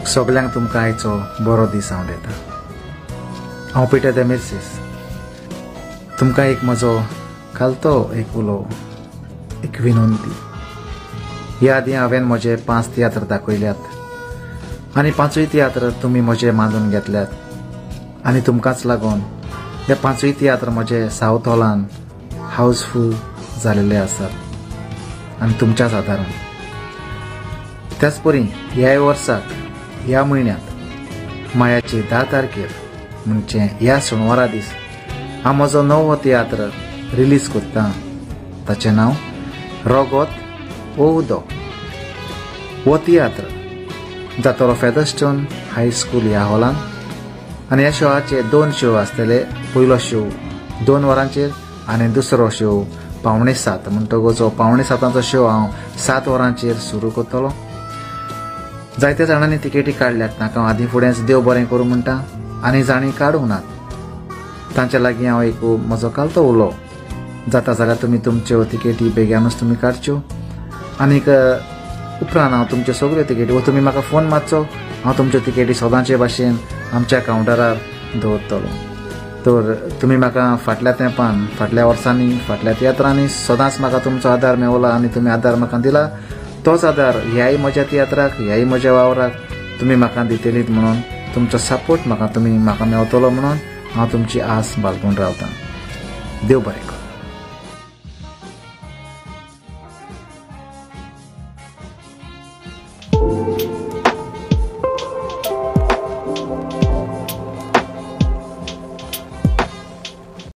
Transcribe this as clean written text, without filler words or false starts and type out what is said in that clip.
सगल्यांक तुमकां आयचो बरो दीस हांव दिता. हांव पिटर देमिर्सीस तुमकां एक म्हजो खालतो एक उलो, एक विनंती. ह्या आदीं हांवें म्हजे 5 तियात्र दाखयल्यात आनी 5 तियात्र तुमी म्हजे मानून घेतल्यात आनी तुमकांच लागून हे 5 तियात्र म्हजे सावथ हॉलान हावसफूल जालेले आसात आनी तुमच्याच आदारान. त्याच परी ह्याय वर्साक ह्या म्हयन्यांत मायाचे 10 तारखेर म्हणजे ह्या शेनवारा दीस हांव म्हजो नवो तियात्र रिलीज करता. ताचें नांव रोगोत ओ उदक. हो तियात्र जातलो फेदरस्टोन हायस्कूल ह्या हॉलान आनी ह्या शोवाचे 2 शो आसतले. पयलो शो 2 वरांचेर आनी दुसरो शो 6:45. म्हणटकच हो 6:45 शो हांव 7 वरांचेर सुरू करतलो. जायत्या जाणांनी तिकेटी काडल्यात, तांकां हांव आदीं फुडेंच देव बरें करूं म्हणटा आनी जाणीं काडूंक नात तांच्या लागीं हांव एक म्हजो कालतो उलो जाता जाल्यार तुमी तुमच्यो तिकेटी बेग्यानूच तुमी काडच्यो आनीक उपरांत हांव तुमच्यो सगळ्यो तिकेटी वो तुमी म्हाका फोन मारचो, हांव तुमच्यो तिकेटी सदांचे भाशेन आमच्या कावंटरार दवरतलो. तर तुमी म्हाका फाटल्या तेंपान, फाटल्या वर्सांनी, फाटल्या तियात्रांनी सदांच म्हाका तुमचो आदार मेवला आनी तुमी आदार म्हाका दिला. तोच आदार ह्याय म्हज्या तियात्राक, ह्याय म्हज्या वावराक तुमी म्हाका दितलीत म्हणून तुमचो सपोर्ट म्हाका तुमी म्हाका मेवतलो म्हणून हांव तुमची आस बाळगून रावतां. देव बरें करूं.